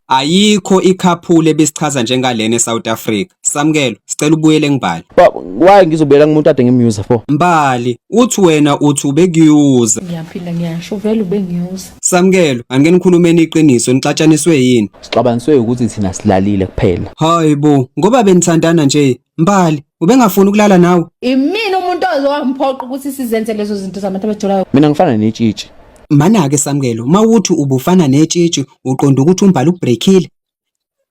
Ayikho i-couple ebisichaza njengalena eSouth Africa. Samkelo, sicela ubuyele kuMbali. Why ngizobuyela kumuntu ade ngimyuza for? Mbali, uthi wena uthi ubekuyuza. Ngiyaphinda ngiyasho vele ubengiyuza. Samkelo, angike nikhulumeni iqiniso, nixatshaniswe yini? Sixabaniswe ukuthi thina silalile kuphela. Hayi bo, ngoba benithandana nje. Mbali, ubengafuni ukulala nawe? Imina umuntu ozowamphoqa ukuthi sizenze lezo zinto zabantu abajolayo. Mina ngifana netshitshi. Mana-ke Samkelo, mawuthi ubufana netshitshi uqonda ukuthi uMbali ukubreakile?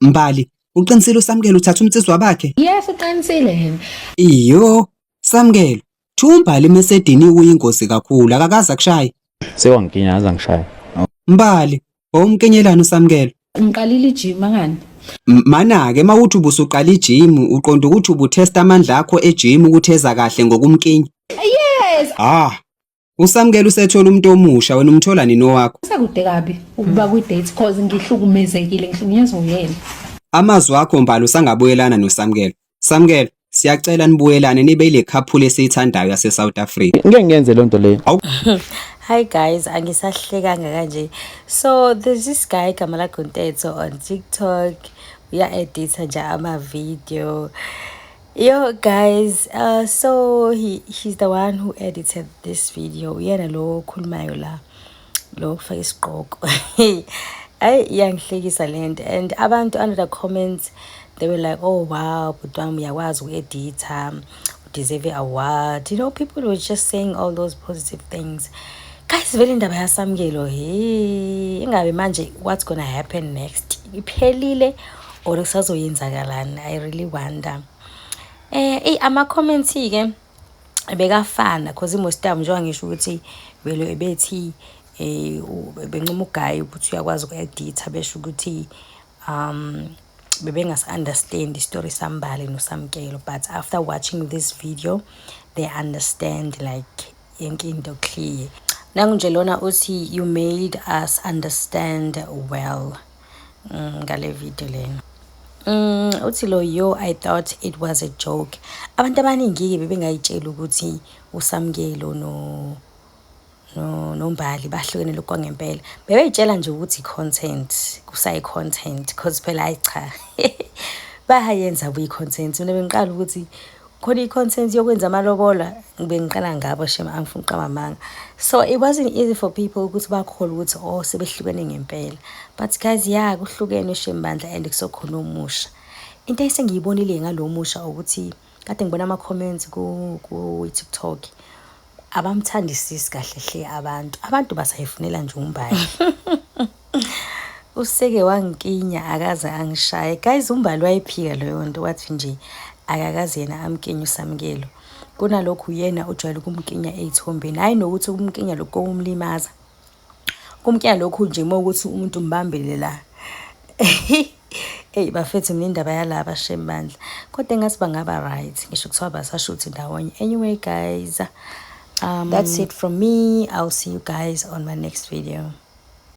Mbali, uqinisile uSamkelo uthatha umnsizwa bakhe? Yes, uqinisile yena. Iyo, Samkelo, thi uMbali mesediniwe uyingozi kakhulu, akakaze akushaye. Sewangikinya aze angishaya. Mbali, wawumkenyelani uSamkelo? Ngiqalile ijim angani? Mana-ke mawuthi ubusuqala ijimu uqonda ukuthi ubuthesta amandla akho ejimu ukuthi eza kahle ngokumkinya. Yes. Ah, uSamkelo usethola umuntu omusha wena umthola nini owakho? Sekude kabi ukuba kwi-date cause ngihlukumezekile, ngihlukunyezwa uyena. Amazwi akho Mbali usangabuyelana noSamkelo. Samkelo, siyacela nibuyelane nibe ile couple esiyithandayo yase South Africa. Ngeke ngiyenze loo nto leyo. Hi guys, angisahlekanga kanje. So there's this guy igama lakhe uNtetho on TikTok. Uya-editha nje ama-video. Yo guys, so he's the one who edited this video. Uyena lo okhulumayo la. Lo ofaka isigqoko. Ayi, iyangihlekisa lento and abantu under the comments they were like, "Oh wow, bhuti wami uyakwazi uku-editha, deserve award." People were just saying all those positive things. Guys, vele indaba yaSamkelo, hey, ingabe manje what's gonna happen next? Iphelile or kusazoyenzakalani? I really wonder. Eh, ama-comments ke bekafana cause i-most time njengoba ngisho ukuthi vele ebethi bencoma uguy ukuthi uyakwazi uku-editha, besho ukuthi bebengasi-understand istory saMbali noSamkelo, but after watching this video they understand, like yonke into clear. Nangu nje lona uthi, "You made us understand well ngale video lena." Uthi lo, "Yo, I thought it was a joke." Abantu abaningi-ke bebengayitsheli ukuthi uSamkelo no no noMbali bahlukene lokhu kwangempela. Bebeyitshela nje ukuthi i-content, kusayi-content, cause phela hayi cha, bayayenza buyi-content. Mina bengiqala ukuthi khona i-content yokwenza amalobola, bengiqala ngabo shame, angifuni ukuqamba amanga. So it wasn't easy for people ukuthi bakholwe ukuthi oh, sebehlukene ngempela. But guys, yeah, kuhlukene shame bandla and kusokhona omusha. Into esengiyibonile ngalo musha ukuthi kade ngibona ama-comments ku-TikTok, abamthandisisi kahle hle abantu. Abantu basayifunela nje uMbali. Useke wangikinya, akaze angishaye. Guys, uMbali wayiphika leyo nto, wathi nje akakaze yena amkinye uSamkelo. Kunalokhu yena ujwayele ukumkinya ey'thombeni, hhayi nokuthi ukumkinya lokhu kokumlimaza. Kumkinya lokhu nje uma ukuthi umuntu umbambile la. Eyi bafethu, mina indaba yalaba shame bandla. Kodwa engathi bangaba right, ngisho kuthiwa basashuthi ndawonye. Anyway guys, that's it from me. I'll see you guys on my next video.